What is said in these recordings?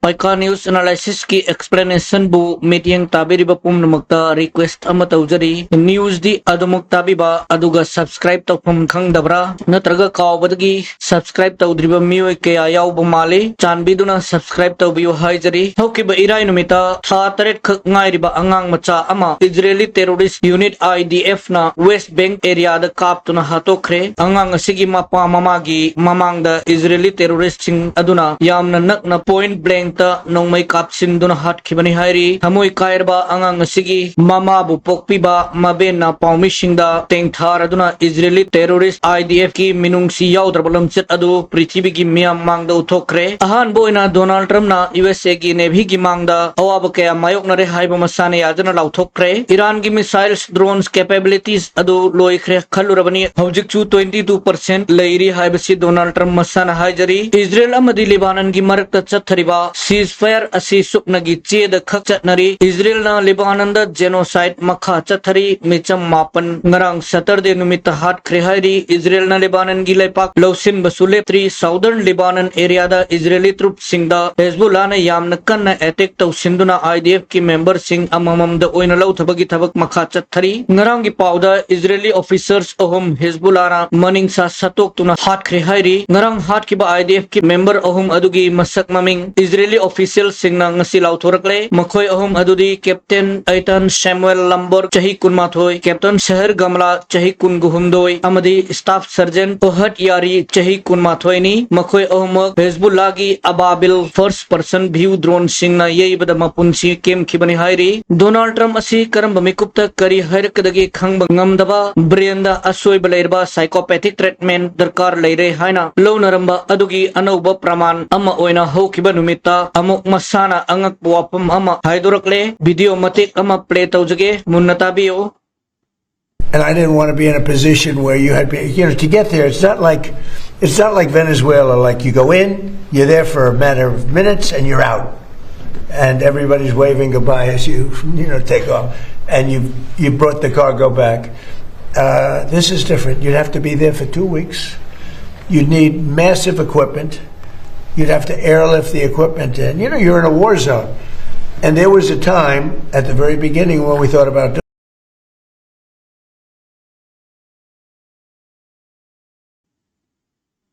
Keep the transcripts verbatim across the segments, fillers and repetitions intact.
ꯄꯥꯏꯀꯥ News Analysisꯀꯤ explanationꯕꯨ ꯃꯤꯠꯌꯦꯡ ꯇꯥꯕꯤꯔꯤꯕ ꯄꯨꯝꯅꯃꯛꯇ request ꯑꯃ ꯇꯧꯖꯔꯤ꯫ Newsꯗꯤ ꯑꯗꯨꯃꯛ ꯇꯥꯕꯤꯕ ꯑꯗꯨꯒ subscribe ꯇꯧꯐꯝ ꯈꯪꯗꯕ꯭ꯔꯥ ꯅꯠꯇ꯭ꯔꯒ ꯀꯥꯎꯕꯗꯒꯤ subscribe ꯇꯧꯗ꯭ꯔꯤꯕ ꯃꯤꯑꯣꯏ ꯀꯌꯥ ꯌꯥꯎꯕ ꯃꯥꯜꯂꯤ꯫ ꯆꯥꯟꯕꯤꯗꯨꯅ subscribe ꯇꯧꯕꯤꯌꯨ ꯍꯥꯏꯖꯔꯤ꯫ ꯍꯧꯈꯤꯕ ꯏꯔꯥꯏ ꯅꯨꯃꯤꯠꯇ ꯊꯥ ꯇꯔꯦꯠ ꯈꯛ ꯉꯥꯏꯔꯤꯕ ꯑꯉꯥꯡ ꯃꯆꯥ ꯑꯃ Israeli terrorist unit IDFꯅ West Bank areaꯗ ꯀꯥꯞꯇꯨꯅ ꯍꯥꯠꯇꯣꯛꯈ꯭ꯔꯦ꯫ ꯑꯉꯥꯡ ꯑꯁꯤꯒꯤ ꯃꯄꯥ ꯃꯃꯥꯒꯤ ꯃꯃꯥꯡꯗ Israeli terroristꯁꯤꯡ ꯑꯗꯨꯅ ꯌꯥꯝꯅ ꯅꯛꯅ point blankꯇ ꯅꯣꯡꯃꯩ ꯀꯥꯞꯁꯤꯟꯗꯨꯅ ꯍꯥꯠꯈꯤꯕꯅꯤ ꯍꯥꯏꯔꯤ꯫ ꯊꯃꯣꯏ ꯀꯥꯏꯔꯕ ꯑꯉꯥꯡ ꯑꯁꯤꯒꯤ ꯃꯃꯥꯕꯨ ꯄꯣꯛꯄꯤꯕ ꯃꯕꯦꯟꯅ ꯄꯥꯎꯃꯤꯁꯤꯡꯗ ꯇꯦꯡꯊꯥꯔꯗꯨꯅ Israeli terrorist IDFꯀꯤ ꯃꯤꯅꯨꯡꯁꯤ ꯌꯥꯎꯗ꯭ꯔꯕ ꯂꯝꯆꯠ ꯑꯗꯨ ꯄ꯭ꯔꯤꯊꯤꯕꯤꯒꯤ ꯃꯤꯌꯥꯝ ꯃꯥꯡꯗ ꯎꯠꯊꯣꯛꯈ꯭ꯔꯦ꯫ ꯑꯍꯥꯟꯕ ꯑꯣꯏꯅ Donald Trumpꯅ USAꯒꯤ Navyꯒꯤ ꯃꯥꯡꯗ ꯑꯋꯥꯕ ꯀꯌꯥ ꯃꯥꯌꯣꯛꯅꯔꯦ ꯍꯥꯏꯕ ꯃꯁꯥꯅ ꯌꯥꯖꯅ ꯂꯥꯎꯊꯣꯛꯈ꯭ꯔꯦ꯫ ꯏꯔꯥꯟꯒꯤ missiles, drones capabilities ꯑꯗꯨ ꯂꯣꯏꯈ꯭ꯔꯦ ꯈꯜꯂꯨꯔꯕꯅꯤ, ꯍꯧꯖꯤꯛꯁꯨ twenty two percent ꯂꯩꯔꯤ ꯍꯥꯏꯕꯁꯤ Donald Trump ꯃꯁꯥꯅ ꯍꯥꯏꯖꯔꯤ꯫ ꯏꯖꯔꯦꯜ ꯑꯃꯗꯤ ꯂꯤꯕꯥꯅꯟꯒꯤ ꯃꯔꯛꯇ ꯆꯠꯊꯔꯤꯕ ceasefire ꯑꯁꯤ ꯁꯨꯞꯅꯒꯤ ꯆꯦꯗ ꯈꯛ ꯆꯠꯅꯔꯤ꯫ ꯏꯖꯔꯦꯜꯅ ꯂꯤꯕꯥꯅꯟꯗ genocide ꯃꯈꯥ ꯆꯠꯊꯔꯤ꯫ ꯃꯤꯆꯝ ꯃꯥꯄꯟ ꯉꯔꯥꯡ Saturday ꯅꯨꯃꯤꯠꯇ ꯍꯥꯠꯈ꯭ꯔꯦ ꯍꯥꯏꯔꯤ꯫ ꯏꯖꯔꯦꯜꯅ ꯂꯤꯕꯥꯅꯟꯒꯤ ꯂꯩꯄꯥꯛ ꯂꯧꯁꯤꯟꯕꯁꯨ ꯂꯦꯞꯇ꯭ꯔꯤ꯫ Southern ꯂꯤꯕꯥꯅꯟ areaꯗ ꯏꯖꯔꯦꯂꯤ troops ꯁꯤꯡꯗ ꯍꯦꯖꯕꯨꯜꯂꯥꯅ ꯌꯥꯝꯅ ꯀꯟꯅ attack ꯇꯧꯁꯤꯟꯗꯨꯅ IDFꯀꯤ memberꯁꯤꯡ ꯑꯃꯃꯝꯗ ꯑꯣꯏꯅ ꯂꯧꯊꯕꯒꯤ ꯊꯕꯛ ꯃꯈꯥ ꯆꯠꯊꯔꯤ꯫ ꯉꯔꯥꯡꯒꯤ ꯄꯥꯎꯗ ꯏꯖꯔꯦꯂꯤ officers ꯑꯍꯨꯝ ꯍꯦꯖꯕꯨꯜꯂꯥꯅ ꯃꯅꯤꯡꯁꯥ ꯁꯠꯇꯣꯛꯇꯨꯅ ꯍꯥꯠꯈ꯭ꯔꯦ ꯍꯥꯏꯔꯤ꯫ ꯉꯔꯥꯡ ꯍꯥꯠꯈꯤꯕ IDFꯀꯤ member ꯑꯍꯨꯝ ꯑꯗꯨꯒꯤ ꯃꯁꯛ ꯃꯃꯤꯡ ꯏꯖꯔꯦꯂꯤ officialꯁꯤꯡꯅ ꯉꯁꯤ ꯂꯥꯎꯊꯣꯔꯛꯂꯦ꯫ ꯃꯈꯣꯏ ꯑꯍꯨꯝ ꯑꯗꯨꯗꯤ Captain Eitan Samuel Lamborg, ꯆꯍꯤ ꯀꯨꯟꯃꯥꯊꯣꯏ, Captain Seher Gamla, ꯆꯍꯤ ꯀꯨꯟꯍꯨꯝꯗꯣꯏ, ꯑꯃꯗꯤ staff sergeant Ohad Yari, ꯆꯍꯤ ꯀꯨꯟꯃꯥꯊꯣꯏꯅꯤ꯫ ꯃꯈꯣꯏ ꯑꯍꯨꯝꯃꯛ ꯍꯦꯖꯕꯨꯜꯂꯥꯒꯤ ꯑꯕꯥꯕꯤꯜ first person view droneꯁꯤꯡꯅ ꯌꯩꯕꯗ ꯃꯄꯨꯟꯁꯤ ꯀꯦꯝꯈꯤꯕꯅꯤ ꯍꯥꯏꯔꯤ꯫ Donald Trump ꯑꯁꯤ ꯀꯔꯝꯕ ꯃꯤꯀꯨꯞꯇ ꯀꯔꯤ ꯍꯥꯏꯔꯛꯀꯗꯒꯦ ꯈꯪꯕ ꯉꯝꯗꯕ, brainꯗ ꯑꯁꯣꯏꯕ ꯂꯩꯔꯕ psychopathic treatment ꯗꯔꯀꯥꯔ ꯂꯩꯔꯦ ꯍꯥꯏꯅ ꯂꯧꯅꯔꯝꯕ ꯑꯗꯨꯒꯤ ꯑꯅꯧꯕ ꯄ꯭ꯔꯃꯥꯟ ꯑꯃ ꯑꯣꯏꯅ ꯍꯧꯈꯤꯕ ꯅꯨꯃꯤꯠꯇ ꯑꯃꯨꯛ ꯃꯁꯥꯅ ꯑꯉꯛꯄ ꯋꯥꯐꯝ ꯑꯃ ꯍꯥꯏꯗꯣꯔꯛꯂꯦ꯫ Video ꯃꯇꯦꯛ ꯑꯃ play ꯇꯧꯖꯒꯦ, ꯃꯨꯟꯅ ꯇꯥꯕꯤꯌꯨ꯫ And I didn't want to be in a position where you had, you know, to get there. It's not like, it's not like Venezuela. Like, you go in, you're there for a matter of minutes, and you're out, and everybody's waving goodbye as you, you know, take off, and you you brought the cargo back. Uh, this is different. You'd have to be there for two weeks. You'd need massive equipment. You'd have to airlift the equipment in. You know, you're in a war zone. And there was a time at the very beginning when we thought about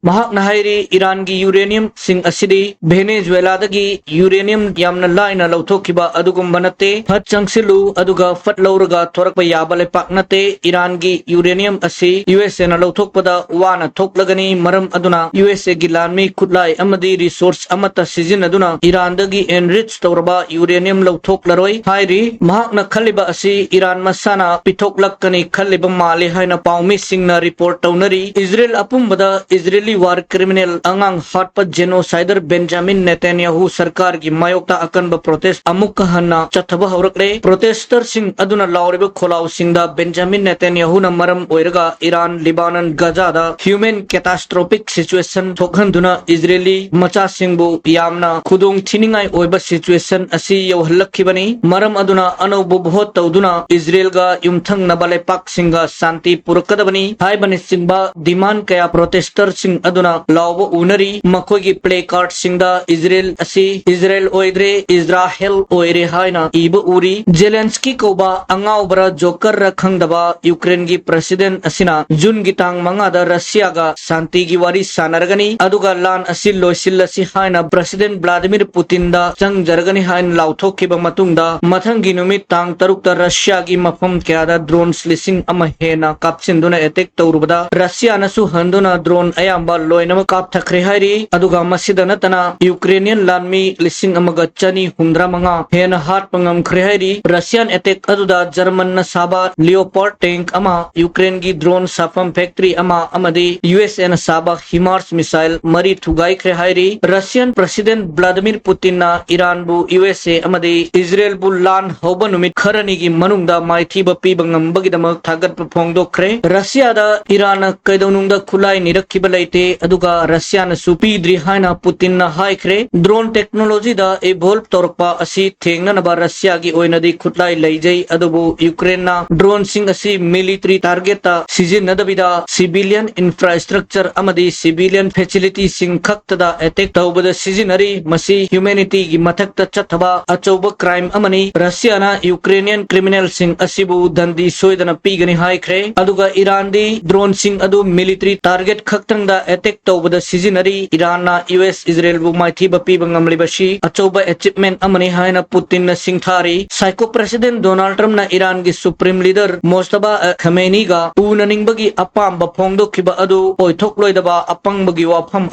ꯃꯍꯥꯛꯅ ꯍꯥꯏꯔꯤ, ꯏꯔꯥꯟꯒꯤ ꯌꯨꯔꯦꯅꯤꯌꯝꯁꯤꯡ ꯑꯁꯤꯗꯤ ꯚꯦꯅꯦꯖꯨꯋꯦꯂꯥꯗꯒꯤ ꯌꯨꯔꯦꯅꯤꯌꯝ ꯌꯥꯝꯅ ꯂꯥꯏꯅ ꯂꯧꯊꯣꯛꯈꯤꯕ ꯑꯗꯨꯒꯨꯝꯕ ꯅꯠꯇꯦ꯫ ꯐꯠ ꯆꯪꯁꯤꯜꯂꯨ, ꯑꯗꯨꯒ ꯐꯠ ꯂꯧꯔꯒ ꯊꯣꯔꯛꯄ ꯌꯥꯕ ꯂꯩꯄꯥꯛ ꯅꯠꯇꯦ꯫ ꯏꯔꯥꯟꯒꯤ ꯌꯨꯔꯦꯅꯤꯌꯝ ꯑꯁꯤ ꯌꯨ ꯑꯦꯁ ꯑꯦꯅ ꯂꯧꯊꯣꯛꯄꯗ ꯋꯥꯅ ꯊꯣꯛꯂꯒꯅꯤ꯫ ꯃꯔꯝ ꯑꯗꯨꯅ ꯌꯨ ꯑꯦꯁ ꯑꯦꯒꯤ ꯂꯥꯟꯃꯤ, ꯈꯨꯠꯂꯥꯏ ꯑꯃꯗꯤ ꯔꯤꯁꯣꯔꯁ ꯑꯃꯠꯇ ꯁꯤꯖꯤꯟꯅꯗꯨꯅ ꯏꯔꯥꯟꯗꯒꯤ ꯑꯦꯟꯔꯤꯆ ꯇꯧꯔꯕ ꯌꯨꯔꯦꯅꯤꯌꯝ ꯂꯧꯊꯣꯛꯂꯔꯣꯏ ꯍꯥꯏꯔꯤ꯫ ꯃꯍꯥꯛꯅ ꯈꯜꯂꯤꯕ ꯑꯁꯤ ꯏꯔꯥꯟ ꯃꯁꯥꯅ ꯄꯤꯊꯣꯛꯂꯛꯀꯅꯤ ꯈꯜꯂꯤꯕ ꯃꯥꯜꯂꯤ ꯍꯥꯏꯅ ꯄꯥꯎꯃꯤꯁꯤꯡꯅ ꯔꯤꯄꯣꯔꯠ ꯇꯧꯅꯔꯤ꯫ ꯏꯖꯔꯦꯜ ꯑꯄꯨꯝꯕꯗ ꯏꯖꯔꯦꯂꯤ ꯋꯥꯔ ꯀ꯭ꯔꯤꯃꯤꯅꯦꯜ, ꯑꯉꯥꯡ ꯍꯥꯠꯄ ꯖꯦꯅꯣꯁꯥꯏꯗꯔ ꯕꯦꯟꯖꯥꯃꯤꯟ ꯅꯦꯇꯥꯟꯌꯥꯍꯨ ꯁꯔꯀꯥꯔꯒꯤ ꯃꯥꯌꯣꯛꯇ ꯑꯀꯟꯕ ꯄ꯭ꯔꯣꯇꯦꯁ ꯑꯃꯨꯛꯀ ꯍꯟꯅ ꯆꯠꯊꯕ ꯍꯧꯔꯛꯂꯦ꯫ ꯄ꯭ꯔꯣꯇꯦꯁꯇꯔꯁꯤꯡ ꯑꯗꯨꯅ ꯂꯥꯎꯔꯤꯕ ꯈꯣꯜꯂꯥꯎꯁꯤꯡꯗ ꯕꯦꯟꯖꯥꯃꯤꯟ ꯅꯦꯇꯥꯟꯌꯥꯍꯨꯅ ꯃꯔꯝ ꯑꯣꯏꯔꯒ ꯏꯔꯥꯟ, ꯂꯤꯕꯥꯅꯟ, ꯒꯖꯥꯗ ꯍ꯭ꯌꯨꯃꯦꯟ ꯀꯦꯇꯥꯁꯇ꯭ꯔꯣꯐꯤꯛ ꯁꯤꯆꯨꯋꯦꯁꯟ ꯊꯣꯛꯍꯟꯗꯨꯅ ꯏꯖꯔꯦꯂꯤ ꯃꯆꯥꯁꯤꯡꯕꯨ ꯌꯥꯝꯅ ꯈꯨꯗꯣꯡ ꯊꯤꯅꯤꯡꯉꯥꯏ ꯑꯣꯏꯕ ꯁꯤꯆꯨꯋꯦꯁꯟ ꯑꯁꯤ ꯌꯧꯍꯜꯂꯛꯈꯤꯕꯅꯤ꯫ ꯃꯔꯝ ꯑꯗꯨꯅ ꯑꯅꯧꯕ ꯚꯣꯠ ꯇꯧꯗꯨꯅ ꯏꯖꯔꯦꯜꯒ ꯌꯨꯝꯊꯪꯅꯕ ꯂꯩꯄꯥꯛꯁꯤꯡꯒ ꯁꯥꯟꯇꯤ ꯄꯨꯔꯛꯀꯗꯕꯅꯤ ꯍꯥꯏꯕꯅꯆꯤꯡꯕ ꯗꯤꯃꯥꯟ ꯀꯌꯥ ꯄ꯭ꯔꯣꯇꯦꯁꯇꯔꯁꯤꯡ ꯑꯗꯨꯅ ꯂꯥꯎꯕ ꯎꯅꯔꯤ꯫ ꯃꯈꯣꯏꯒꯤ ꯄ꯭ꯂꯦ ꯀꯥꯔꯗꯁꯤꯡꯗ "ꯏꯖꯔꯦꯜ ꯑꯁꯤ ꯏꯖꯔꯦꯜ ꯑꯣꯏꯗ꯭ꯔꯦ, ꯏꯖꯔꯥꯍꯦꯜ ꯑꯣꯏꯔꯦ" ꯍꯥꯏꯅ ꯏꯕ ꯎꯔꯤ꯫ ꯖꯦꯂꯦꯟꯁꯀꯤ ꯀꯧꯕ ꯑꯉꯥꯎꯕꯔ ꯖꯣꯀꯔꯔ ꯈꯪꯗꯕ ꯌꯨꯀ꯭ꯔꯦꯟꯒꯤ ꯄ꯭ꯔꯁꯤꯗꯦꯟ ꯑꯁꯤꯅ ꯖꯨꯟꯒꯤ ꯇꯥꯡ ꯃꯉꯥꯗ ꯔꯁꯤꯌꯥꯒ ꯁꯥꯟꯇꯤꯒꯤ ꯋꯥꯔꯤ ꯁꯥꯟꯅꯔꯒꯅꯤ, ꯑꯗꯨꯒ ꯂꯥꯟ ꯑꯁꯤ ꯂꯣꯏꯁꯤꯜꯂꯁꯤ ꯍꯥꯏꯅ ꯄ꯭ꯔꯁꯤꯗꯦꯟ ꯚ꯭ꯂꯥꯗꯤꯃꯤꯔ ꯄꯨꯇꯤꯟꯗ ꯆꯪꯖꯔꯒꯅꯤ ꯍꯥꯏꯅ ꯂꯥꯎꯊꯣꯛꯈꯤꯕ ꯃꯇꯨꯡꯗ, ꯃꯊꯪꯒꯤ ꯅꯨꯃꯤꯠ ꯇꯥꯡ ꯇꯔꯨꯛꯇ ꯔꯁꯤꯌꯥꯒꯤ ꯃꯐꯝ ꯀꯌꯥꯗ ꯗ꯭ꯔꯣꯟꯁ ꯂꯤꯁꯤꯡ ꯑꯃ ꯍꯦꯟꯅ ꯀꯥꯞꯁꯤꯟꯗꯨꯅ ꯑꯦꯇꯦꯛ ꯇꯧꯔꯨꯕꯗ, ꯔꯁꯤꯌꯥꯅꯁꯨ ꯍꯟꯗꯨꯅ ꯗ꯭ꯔꯣꯟ ꯑꯌꯥꯝꯕ ꯂꯣꯏꯅꯃꯛ ꯀꯥꯞꯊꯈ꯭ꯔꯦ ꯍꯥꯏꯔꯤ꯫ ꯑꯗꯨꯒ ꯃꯁꯤꯗ ꯅꯠꯇꯅ ꯌꯨꯀ꯭ꯔꯦꯅꯤꯌꯟ ꯂꯥꯟꯃꯤ ꯂꯤꯁꯤꯡ ꯑꯃꯒ ꯆꯅꯤ ꯍꯨꯝꯗ꯭ꯔꯥ ꯃꯉꯥ ꯍꯦꯟꯅ ꯍꯥꯠꯄ ꯉꯝꯈ꯭ꯔꯦ ꯍꯥꯏꯔꯤ꯫ ꯔꯁꯤꯌꯥꯟ ꯑꯦꯇꯦꯛ ꯑꯗꯨꯗ ꯖꯔꯃꯟꯅ ꯁꯥꯕ ꯂꯤꯑꯣꯄꯥꯔꯗ ꯇꯦꯡꯛ ꯑꯃ, ꯌꯨꯀ꯭ꯔꯦꯟꯒꯤ ꯗ꯭ꯔꯣꯟ ꯁꯥꯐꯝ ꯐꯦꯛꯇꯔꯤ ꯑꯃ ꯑꯃꯗꯤ ꯌꯨ ꯑꯦꯁ ꯑꯦꯅ ꯁꯥꯕ ꯍꯤꯃꯥꯔꯁ ꯃꯤꯁꯥꯏꯜ ꯃꯔꯤ ꯊꯨꯒꯥꯏꯈ꯭ꯔꯦ ꯍꯥꯏꯔꯤ꯫ ꯔꯁꯤꯌꯟ ꯄ꯭ꯔꯁꯤꯗꯦꯟ ꯚ꯭ꯂꯥꯗꯤꯃꯤꯔ ꯄꯨꯇꯤꯟꯅ ꯏꯔꯥꯟꯕꯨ, ꯌꯨ ꯑꯦꯁ ꯑꯦ ꯑꯃꯗꯤ ꯏꯖꯔꯦꯜꯕꯨ ꯂꯥꯟ ꯍꯧꯕ ꯅꯨꯃꯤꯠ ꯈꯔꯅꯤꯒꯤ ꯃꯅꯨꯡꯗ ꯃꯥꯏꯊꯤꯕ ꯄꯤꯕ ꯉꯝꯕꯒꯤꯗꯃꯛ ꯊꯥꯒꯠꯄ ꯐꯣꯡꯗꯣꯛꯈ꯭ꯔꯦ꯫ ꯔꯁꯤꯌꯥꯗ ꯏꯔꯥꯟꯅ ꯀꯩꯗꯧꯅꯨꯡꯗ ꯈꯨꯠꯂꯥꯏ ꯅꯤꯔꯛꯈꯤꯕ ꯂꯩꯇꯦ꯫ ꯑꯗꯨꯒ ꯔꯁꯤꯌꯥꯅꯁꯨ ꯄꯤꯗ꯭ꯔꯤ ꯍꯥꯏꯅ ꯄꯨꯇꯤꯟꯅ ꯍꯥꯏꯈ꯭ꯔꯦ꯫ Drone technologyꯗ evolve ꯇꯧꯔꯛꯄ ꯑꯁꯤ ꯊꯦꯡꯅꯅꯕ ꯔꯁꯤꯌꯥꯒꯤ ꯑꯣꯏꯅꯗꯤ ꯈꯨꯠꯂꯥꯏ ꯂꯩꯖꯩ, ꯑꯗꯨꯕꯨ ꯌꯨꯀ꯭ꯔꯦꯟꯅ droneꯁꯤꯡ ꯑꯁꯤ military targetꯇ ꯁꯤꯖꯤꯟꯅꯗꯕꯤꯗ civilian infrastructure ꯑꯃꯗꯤ civilian facilityꯁꯤꯡ ꯈꯛꯇꯗ attack ꯇꯧꯕꯗ ꯁꯤꯖꯤꯟꯅꯔꯤ꯫ ꯃꯁꯤ humanityꯒꯤ ꯃꯊꯛꯇ ꯆꯠꯊꯕ ꯑꯆꯧꯕ crime ꯑꯃꯅꯤ꯫ ꯔꯁꯤꯌꯥꯅ Ukrainian criminalꯁꯤꯡ ꯑꯁꯤꯕꯨ ꯗꯟꯗꯤ ꯁꯣꯏꯗꯅ ꯄꯤꯒꯅꯤ ꯍꯥꯏꯈ꯭ꯔꯦ꯫ ꯑꯗꯨꯒ ꯏꯔꯥꯟꯗꯤ droneꯁꯤꯡ ꯑꯗꯨ military target ꯈꯛꯇꯪꯗ attack ꯇꯧꯕꯗ ꯁꯤꯖꯤꯟꯅꯔꯤ꯫ ꯏꯔꯥꯟꯅ ꯌꯨ ꯑꯦꯁ ꯏꯖꯔꯦꯜꯕꯨ ꯃꯥꯏꯊꯤꯕ ꯄꯤꯕ ꯉꯝꯂꯤꯕꯁꯤ ꯑꯆꯧꯕ achievement ꯑꯃꯅꯤ ꯍꯥꯏꯅ ꯄꯨꯇꯤꯟꯅ ꯁꯤꯡꯊꯥꯔꯤ꯫ Psycho President Donald Trumpꯅ ꯏꯔꯥꯟꯒꯤ Supreme Leader ꯃꯣꯁꯇꯕꯥ ꯈꯃꯦꯅꯤꯒ ꯎꯅꯅꯤꯡꯕꯒꯤ ꯑꯄꯥꯝꯕ ꯐꯣꯡꯗꯣꯛꯈꯤꯕ ꯑꯗꯨ ꯑꯣꯏꯊꯣꯛꯂꯣꯏꯗꯕ ꯑꯄꯪꯕꯒꯤ ꯋꯥꯐꯝ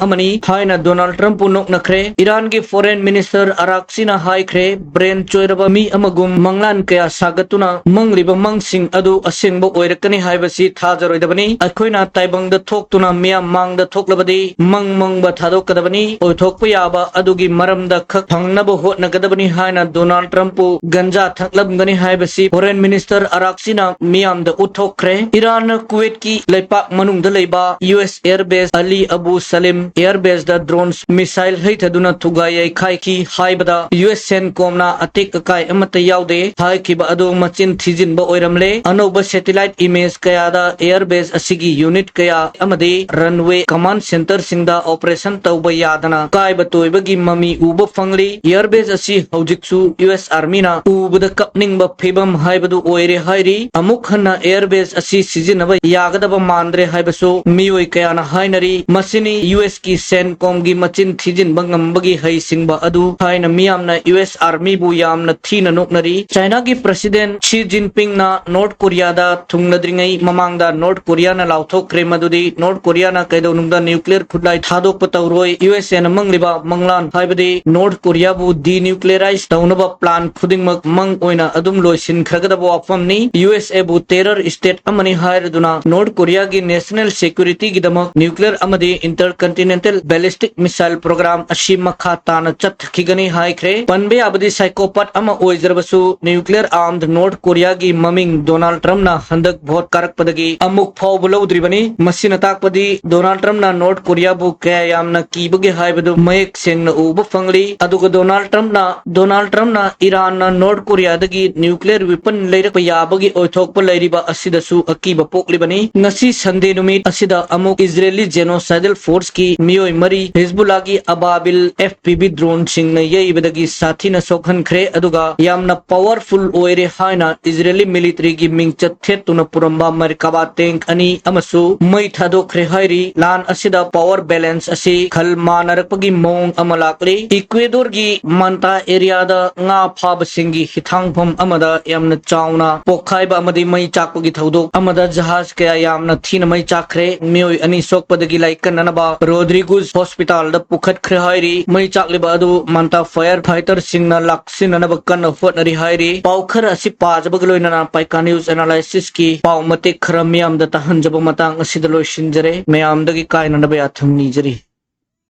ꯑꯃꯅꯤ ꯍꯥꯏꯅ Donald Trumpꯄꯨ ꯅꯣꯛꯅꯈ꯭ꯔꯦ꯫ ꯏꯔꯥꯟꯒꯤ Foreign Minister ꯑꯔꯥꯛꯁꯤꯅ ꯍꯥꯏꯈ꯭ꯔꯦ, brain ꯆꯣꯏꯔꯕ ꯃꯤ ꯑꯃꯒꯨꯝ ꯃꯪꯂꯥꯟ ꯀꯌꯥ ꯁꯥꯒꯠꯇꯨꯅ ꯃꯪꯂꯤꯕ ꯃꯪꯁꯤꯡ ꯑꯗꯨ ꯑꯁꯦꯡꯕ ꯑꯣꯏꯔꯛꯀꯅꯤ ꯍꯥꯏꯕꯁꯤ ꯊꯥꯖꯔꯣꯏꯗꯕꯅꯤ꯫ ꯑꯩꯈꯣꯏꯅ ꯇꯥꯏꯕꯪꯗ ꯊꯣꯛꯇꯨꯅ ꯃꯤꯌꯥꯝ ꯃꯥꯡꯗ ꯊꯣꯛꯂꯕꯗꯤ ꯃꯪ ꯃꯪꯕ ꯊꯥꯗꯣꯛꯀꯗꯕꯅꯤ꯫ ꯑꯣꯏꯊꯣꯛꯄ ꯌꯥꯕ ꯑꯗꯨꯒꯤ ꯃꯔꯝꯗ ꯈꯛ ꯐꯪꯅꯕ ꯍꯣꯠꯅꯒꯗꯕꯅꯤ ꯍꯥꯏꯅ Donald Trumpꯄꯨ ꯒꯟꯖꯥ ꯊꯛꯂꯝꯒꯅꯤ ꯍꯥꯏꯕꯁꯤ Foreign Minister ꯑꯔꯥꯛꯁꯤꯅ ꯃꯤꯌꯥꯝꯗ ꯎꯠꯊꯣꯛꯈ꯭ꯔꯦ꯫ ꯏꯔꯥꯟꯅ ꯀꯨꯋꯦꯠꯀꯤ ꯂꯩꯄꯥꯛ ꯃꯅꯨꯡꯗ ꯂꯩꯕ U S air base Ali Abu Salem air baseꯇ drones missile ꯍꯩꯊꯗꯨꯅ ꯊꯨꯒꯥꯏ ꯌꯩꯈꯥꯏꯈꯤ ꯍꯥꯏꯕꯗ ꯌꯨ ꯑꯦꯁ CENTCOMꯅ ꯑꯇꯦꯛ ꯑꯀꯥꯏ ꯑꯃꯠꯇ ꯌꯥꯎꯗꯦ ꯍꯥꯏꯈꯤꯕ ꯑꯗꯨ ꯃꯆꯤꯟ ꯊꯤꯖꯤꯟꯕ ꯑꯣꯏꯔꯝꯂꯦ꯫ ꯑꯅꯧꯕ satellite image ꯀꯌꯥꯗ air base ꯑꯁꯤꯒꯤ unit ꯀꯌꯥ ꯑꯃꯗꯤ runway command centreꯁꯤꯡꯗ operation ꯇꯧꯕ ꯌꯥꯗꯅ ꯀꯥꯏꯕ ꯇꯣꯏꯕꯒꯤ ꯃꯃꯤ ꯎꯕ ꯐꯪꯂꯤ꯫ Air base ꯑꯁꯤ ꯍꯧꯖꯤꯛꯁꯨ ꯌꯨ ꯑꯦꯁ Armyꯅ ꯎꯕꯗ ꯀꯞꯅꯤꯡꯕ ꯐꯤꯕꯝ ꯍꯥꯏꯕꯗꯨ ꯑꯣꯏꯔꯦ ꯍꯥꯏꯔꯤ꯫ ꯑꯃꯨꯛ ꯍꯟꯅ air base ꯑꯁꯤ ꯁꯤꯖꯤꯟꯅꯕ ꯌꯥꯒꯗꯕ ꯃꯥꯟꯗ꯭ꯔꯦ ꯍꯥꯏꯕꯁꯨ ꯃꯤꯑꯣꯏ ꯀꯌꯥꯅ ꯍꯥꯏꯅꯔꯤ꯫ ꯃꯁꯤꯅꯤ ꯌꯨ ꯑꯦꯁꯀꯤ CENTCOMꯒꯤ ꯃꯆꯤꯟ ꯊꯤꯖꯤꯟꯕ ꯉꯝꯕꯒꯤ ꯍꯩꯁꯤꯡꯕ ꯑꯗꯨ ꯍꯥꯏꯅ ꯃꯤꯌꯥꯝꯅ ꯌꯨ ꯑꯦꯁ Armyꯕꯨ ꯌꯥꯝꯅ ꯊꯤꯅ ꯅꯣꯛꯅꯔꯤ꯫ ꯆꯥꯏꯅꯥꯒꯤ President Xi Jinpingꯅ North Koreaꯗ ꯊꯨꯡꯂꯗ꯭ꯔꯤꯉꯩ ꯃꯃꯥꯡꯗ North Koreaꯅ ꯂꯥꯎꯊꯣꯛꯈ꯭ꯔꯦ ꯃꯗꯨꯗꯤ North Koreaꯅ ꯀꯩꯗꯧꯅꯨꯡꯗ nuclear ꯈꯨꯠꯂꯥꯏ ꯊꯥꯗꯣꯛꯄ ꯇꯧꯔꯣꯏ꯫ ꯌꯨ ꯑꯦꯁ ꯑꯦꯅ ꯃꯪꯂꯤꯕ ꯃꯪꯂꯥꯟ ꯍꯥꯏꯕꯗꯤ North Koreaꯕꯨ denuclearize ꯇꯧꯅꯕ plan ꯈꯨꯗꯤꯡꯃꯛ ꯃꯪ ꯑꯣꯏꯅ ꯑꯗꯨꯝ ꯂꯣꯏꯁꯤꯟꯈ꯭ꯔꯒꯗꯕ ꯋꯥꯐꯝꯅꯤ꯫ ꯌꯨ ꯑꯦꯁ ꯑꯦꯕꯨ terror state ꯑꯃꯅꯤ ꯍꯥꯏꯔꯗꯨꯅ North Koreaꯒꯤ national securityꯒꯤꯗꯃꯛ nuclear ꯑꯃꯗꯤ intercontinental ballistic missile program ꯑꯁꯤ ꯃꯈꯥ ꯇꯥꯅ ꯆꯠꯊꯈꯤꯒꯅꯤ ꯍꯥꯏꯈ꯭ꯔꯦ꯫ ꯄꯟꯕ ꯌꯥꯕꯗꯤ psychopath ꯑꯃ ꯑꯣꯏꯖꯔꯕꯁꯨ nuclear armed North Koreaꯒꯤ ꯃꯃꯤꯡ Donald Trumpꯅ ꯍꯟꯗꯛ vote ꯀꯥꯔꯛꯄꯗꯒꯤ ꯑꯃꯨꯛ ꯐꯥꯎꯕ ꯂꯧꯗ꯭ꯔꯤꯕꯅꯤ꯫ ꯃꯁꯤꯅ ꯇꯥꯛꯄꯗꯤ Donald Trump ꯅ ꯅꯣꯔꯠ ꯀꯣꯔꯤꯌꯥꯕꯨ ꯀꯌꯥ ꯌꯥꯝꯅ ꯀꯤꯕꯒꯦ ꯍꯥꯏꯕꯗꯨ ꯃꯌꯦꯛ ꯁꯦꯡꯅ ꯎꯕ ꯐꯪꯂꯤ꯫ ꯑꯗꯨꯒ ꯗꯣꯅꯥꯜꯗ ꯇ꯭ꯔꯝꯞꯅ, ꯗꯣꯅꯥꯜꯗ ꯇ꯭ꯔꯝꯞꯅ ꯏꯔꯥꯟꯅ ꯅꯣꯔꯠ ꯀꯣꯔꯤꯌꯥꯗꯒꯤ ꯅ꯭ꯌꯨꯀ꯭ꯂꯤꯌꯔ ꯋꯦꯄꯟ ꯂꯩꯔꯛꯄ ꯌꯥꯕꯒꯤ ꯑꯣꯏꯊꯣꯛꯄ ꯂꯩꯔꯤꯕ ꯑꯁꯤꯗꯁꯨ ꯑꯀꯤꯕ ꯄꯣꯛꯂꯤꯕꯅꯤ꯫ ꯉꯁꯤ ꯁꯟꯗꯦ ꯅꯨꯃꯤꯠ ꯑꯁꯤꯗ ꯑꯃꯨꯛ ꯏꯖꯔꯦꯂꯤ ꯖꯦꯅꯣꯁꯥꯏꯗꯜ ꯐꯣꯔꯁꯀꯤ ꯃꯤꯑꯣꯏ ꯃꯔꯤ ꯍꯤꯖꯕꯨꯜꯂꯥꯒꯤ ꯑꯕꯥꯕꯤꯜ ꯑꯦꯐ ꯄꯤ ꯕꯤ ꯗ꯭ꯔꯣꯟꯁꯤꯡꯅ ꯌꯩꯕꯗꯒꯤ ꯁꯥꯊꯤꯅ ꯁꯣꯛꯍꯟꯈ꯭ꯔꯦ꯫ ꯑꯗꯨꯒ ꯌꯥꯝꯅ ꯄꯋꯔꯐꯨꯜ ꯑꯣꯏꯔꯦ ꯍꯥꯏꯅ ꯏꯖꯔꯦꯂꯤ ꯃꯤꯂꯤꯇꯔꯤꯒꯤ ꯃꯤꯡꯆꯠ ꯊꯦꯠꯇꯨꯅ ꯄꯨꯔꯝꯕ ꯃꯔꯀꯥꯕꯥ ꯇꯦꯡꯛ ꯑꯅꯤ ꯑꯃꯁꯨ ꯃꯩ ꯊꯥꯗꯣꯛꯈ꯭ꯔꯦ ꯍꯥꯏꯔꯤ꯫ ꯂꯥꯟ ꯑꯁꯤꯗ ꯄꯋꯔ ꯕꯦꯂꯦꯟꯁ ꯑꯁꯤ ꯈꯜ ꯃꯥꯟꯅꯔꯛꯄꯒꯤ ꯃꯑꯣꯡ ꯑꯃ ꯂꯥꯛꯂꯤ꯫ ꯏꯀ꯭ꯋꯦꯗꯣꯔꯒꯤ ꯃꯥꯟꯇꯥ ꯑꯦꯔꯤꯌꯥꯗ ꯉꯥ ꯐꯥꯕꯁꯤꯡꯒꯤ ꯍꯤꯊꯥꯡꯐꯝ ꯑꯃꯗ ꯌꯥꯝꯅ ꯆꯥꯎꯅ ꯄꯣꯈꯥꯏꯕ ꯑꯃꯗꯤ ꯃꯩ ꯆꯥꯛꯄꯒꯤ ꯊꯧꯗꯣꯛ ꯑꯃꯗ ꯖꯍꯥꯖ ꯀꯌꯥ ꯌꯥꯝꯅ ꯊꯤꯅ ꯃꯩ ꯆꯥꯛꯈ꯭ꯔꯦ꯫ ꯃꯤꯑꯣꯏ ꯑꯅꯤ ꯁꯣꯛꯄꯗꯒꯤ ꯂꯥꯏꯀꯠꯅꯅꯕ ꯔꯣꯗ꯭ꯔꯤꯒꯨꯁ ꯍꯣꯁꯄꯤꯇꯥꯜꯗ ꯄꯨꯈꯠꯈ꯭ꯔꯦ ꯍꯥꯏꯔꯤ꯫ ꯃꯩ ꯆꯥꯛꯂꯤꯕ ꯑꯗꯨ ꯃꯥꯟꯇꯥ ꯐꯥꯌꯔ ꯐꯥꯏꯇꯔꯁꯤꯡꯅ ꯂꯥꯛꯁꯤꯟꯅꯅꯕ ꯀꯟꯅ ꯍꯣꯠꯅꯔꯤ ꯍꯥꯏꯔꯤ꯫ ꯄꯥꯎ ꯈꯔ ꯑꯁꯤ ꯄꯥꯖꯕꯒ ꯂꯣꯏꯅꯅ ꯄꯥꯏꯀꯥ ꯅ꯭ꯌꯨꯁ ꯑꯦꯅꯥꯂꯥꯏꯁꯤꯁꯀꯤ ꯄꯥꯎ ꯃꯇꯦꯛ ꯈꯔ ꯃꯤꯌꯥꯝꯗ ꯇꯥꯍꯟꯖꯕ ꯃꯇꯥꯡ ꯑꯁꯤꯗ ꯂꯣꯏꯁꯤꯟꯖꯔꯦ꯫ ꯃꯌꯥꯝꯗꯒꯤ ꯀꯥꯏꯅꯅꯕ ꯌꯥꯊꯪ ꯅꯤꯖꯔꯤ꯫